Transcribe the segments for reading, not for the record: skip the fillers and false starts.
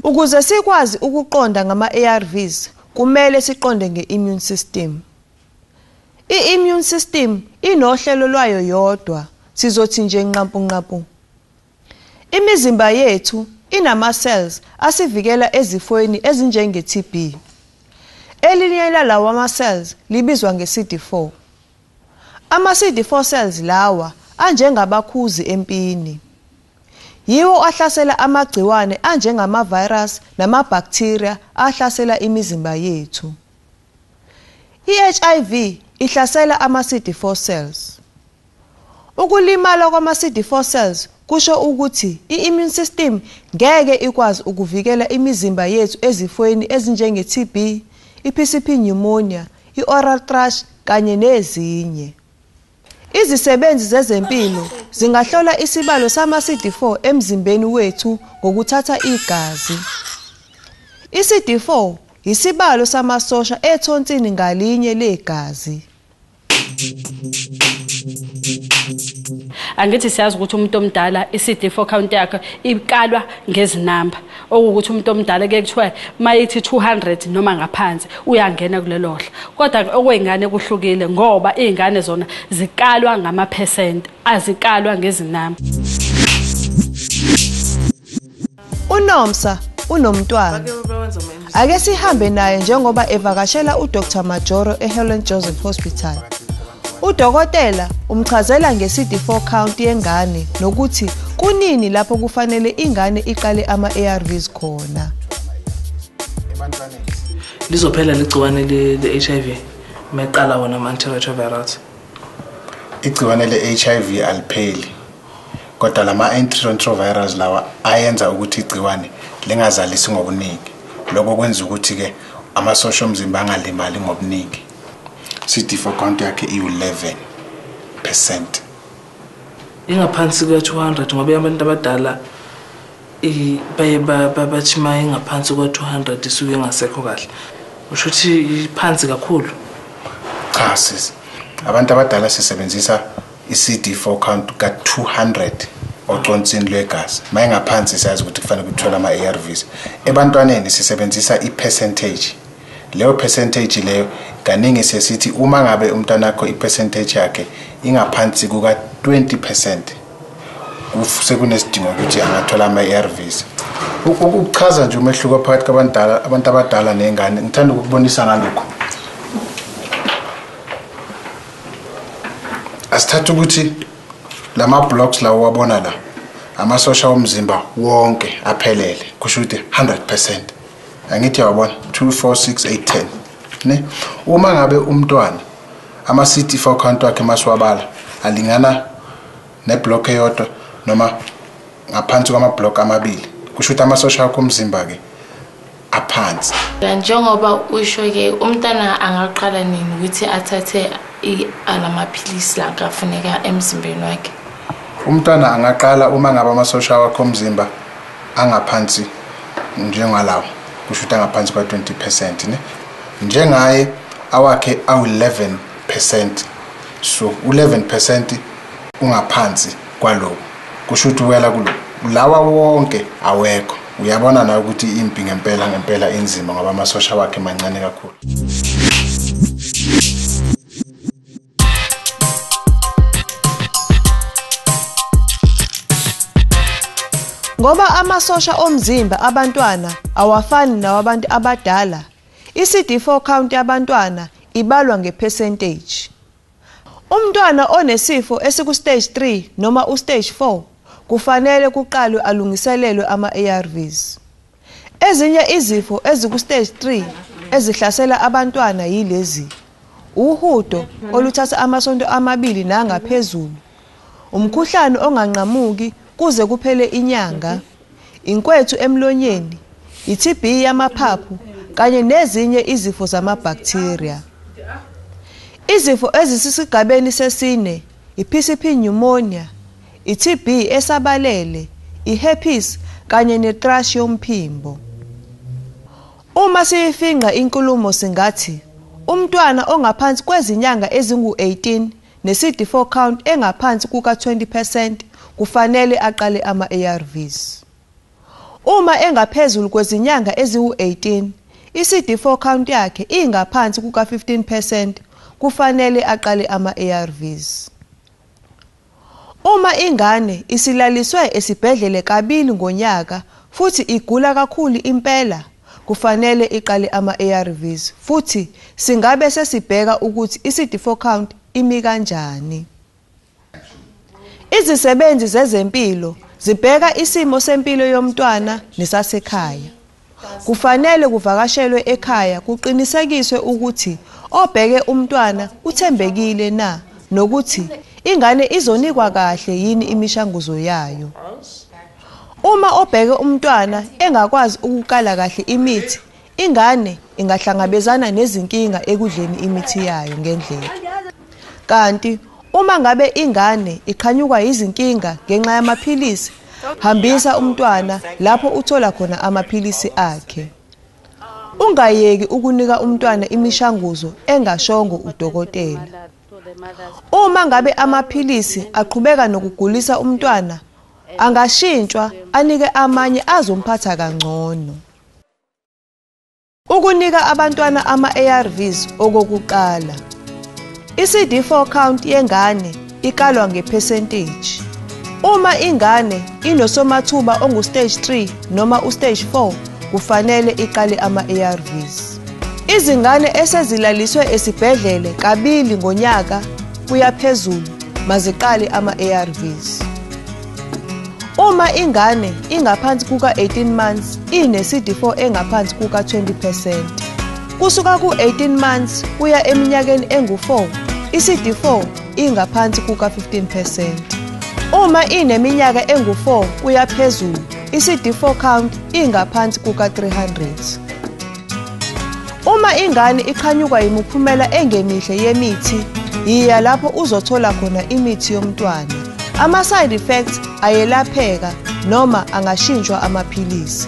Ukuze sikwazi ukuqonda ngama-ARVs, kumele siqonde nge-immune system. I-immune system inohlelo lwayo yodwa, sizothi nje nqampu nqampu. Imizimba yethu inama-cells asivikela ezifweni ezinjenge-TB. Elinye lalawa ama-cells libizwa nge-CD4. Ama-CD4 cells lawa anjengabakhuzi empini. Yiwo ahlasela amagciwane anjengama-virus nama-bacteria ahlasela imizimba yethu. I-HIV ihlasela ama-CD4 cells. Ukulimala kwama-CD4 cells kusho ukuthi i-immune system ngeke ikwazi ukuvikela imizimba yethu ezifweni ezinjenge-TB, i-PCP pneumonia, i-oral thrush kanye nezinye. Izisebenzi zezempilo zingahlola isibalo sama-CD4 emzimbeni wethu ngokuthatha igazi. I-CD4 isibalo samasosha ethonsini ngalinye legazi. Angithi siyazi ukuthi umuntu omdala i-CD4 count yakhe ikalwa ngezinamba, okuwukuthi umuntu omdala ke kuthiwa mayithi 200 noma ngaphansi uyangena kulelo hla. Kodwa okwey'ngane kuhlukile ngoba iy'ngane zona zikalwa ngamaphesenti, azikalwa ngezinamba. UNomsa unomntwana. Ake sihambe naye njengoba evakashela uDr Majoro eHelen Joseph Hospital. Udokotela umchazela nge-CD4 count yengane nokuthi kunini lapho kufanele ingane iqale ama-ARVs khona. Lizophela ligciwane le-HIV meqala wona ama-antiretrovirals. Igciwane le-HIV alipheli, kodwa lama-antiretrovirals lawa ayenza ukuthi igciwane lingazalisi ngobuningi. Lokho kwenza ukuthi-ke amasosha omzimba angalimali ngobuningi. CD4 count yakhe iwu-11%. Ingaphansi kwa-200 ngoba abantu abadala baye bathi ma ingaphansi kwa-200 isuke ingasekho kahle. Usho ukuthi iphansi kakhulu. Cha sisi, abantu abadala sisebenzisa i-CD4 count ka-200 oconsini lwegazi. Ma ingaphansi siyazi ukuthi kufanele kutholwe ama-ARVs. Ebantwaneni sisebenzisa i-percentage. Leyo percentage leyo kaningi sesithi uma ngabe umntwana wakho i-percentage yakhe ingaphansi kuka-20% sekunesidingo ukuthi angathola ama-ARVs. Ukuchaza nje umehluko phakathi kwabantala abantu abadala nengane, ngithanda ukukubonisa ngalokho. Asithathe ukuthi lama blocks lawo wabona la amasosha omzimba wonke aphelele, kusho ukuthi 100%. Angithi uyabona 2 4 6 8 10 ne. Uma ngabe umntwana ama CD4 count wakhe masiwabala alingana neblock eyodwa noma ngaphansi kwama block amabili, kusho ukuthi amasosha akho omzimba ke aphansi. Njengoba usho ke umntana angaqala nini ukuthi athathe alamaphilisi la akafuneka emzimbeni wakhe? Umntwana angaqala uma ngabe amasosha wakho omzimba angaphansi njengalawo, kusho ukuthi angaphansi kwa-20% ne. Njengaye awakhe awu-11%, so u-11% ungaphansi kwaloko, kusho ukuthi wela kuloko lawa wonke awekho. Uyabona nawe ukuthi impi ngempela ngempela inzima ngoba amasosha wakhe mancane kakhulu. Ngoba amasosha omzimba abantwana awafani nawabantu abadala, i-CD4 count yabantwana ibalwa ngepercentage. Umntwana onesifo esiku-stage 3 noma u-stage 4 kufanele kuqalwe alungiselelwe ama-ARVs. Ezinye izifo eziku-stage 3 ezihlasela abantwana yilezi: uhudo oluthatha amasonto amabili nangaphezulu, umkhuhlane onganqamuki kuze kuphele inyanga, inkwethu emlonyeni, i-TB yamaphaphu kanye nezinye izifo zamabhaktheriya. Izifo ezisisigabeni sesine, i-PCP pneumonia, i-TB esabalele, i-herpes kanye ne-thrush yomphimbo. Uma siyifingqa inkulumo singathi umntwana ongaphansi kwezinyanga ezingu-18 ne-CD4 count engaphansi kuka-20% kufanele aqale ama-ARVs. Uma engaphezulu kwezinyanga eziwu-18, i-CD4 count yakhe ingaphansi kuka-15% kufanele aqale ama-ARVs. Uma ingane isilaliswe esibhedlele kabili ngonyaka futhi igula kakhulu impela, kufanele iqale ama-ARVs futhi singabe sesibheka ukuthi i-CD4 count imi kanjani. Izisebenzi zezempilo zibheka isimo sempilo yomntwana nesasekhaya. Kufanele kuvakashelwe ekhaya kuqinisekiswe ukuthi obheke umntwana uthembekile na nokuthi ingane izonikwa kahle yini imishanguzo yayo. Uma obheke umntwana engakwazi ukukala kahle imithi, ingane ingahlangabezana nezinkinga ekudleni imithi yayo ngendlela. Kanti uma ngabe ingane iqhanyukwa izinkinga ngenxa yamaphilisi, hambisa umntwana lapho uthola khona amaphilisi akhe. Ungayeki ukunika umntwana imishanguzo engashongo udokotela. Uma ngabe amaphilisi aqhubeka nokugulisa umntwana, angashintshwa anike amanye azomphatha kangcono. Ukunika abantwana ama-ARVs okokuqala. I-CD4 count yengane ikalwa ngepercentage. Uma ingane inosomathuba ongu-stage 3 noma u-stage 4, kufanele iqale ama-ARVs. Izingane esezilaliswe esibhedlele kabili ngonyaka kuya phezulu maziqale ama-ARVs. Uma ingane ingaphansi kuka-18 months ine-CD4 engaphansi kuka-20%. Kusuka ku-18 months kuya eminyakeni engu-4, i-CD4 ingaphansi kuka-15%. Uma ineminyaka engu-4 kuya phezulu, i-CD4 count ingaphansi kuka-300. Uma ingane iqhanyukwa imiphumela engemihle yemithi, yiya lapho uzothola khona imithi yomntwana. Ama-side effects ayelapheka noma angashintshwa amaphilisi.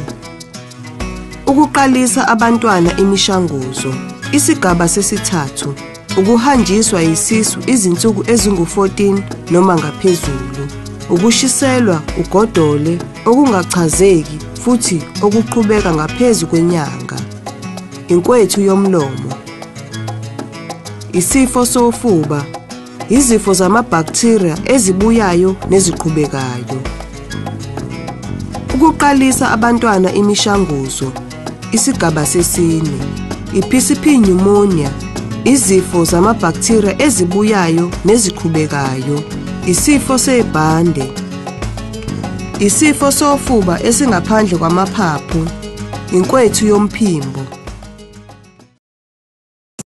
Ukuqalisa abantwana imishanguzo. Isigaba sesithathu, ukuhanjiswa yisisu izinsuku ezingu-14 noma ngaphezulu, ukushiselwa ugodole okungachazeki futhi okuqhubeka ngaphezu kwenyanga, inkwethu yomlomo, isifo sofuba, izifo zamabhaktheriya ezibuyayo neziqhubekayo. Ukuqalisa abantwana imishanguzo. Isigaba sesine, i-PCP pneumonia, izifo zamabhaktheriya ezibuyayo neziqhubekayo, isifo sebhande, isifo sofuba esingaphandle kwamaphaphu, inkwethu yomphimbo.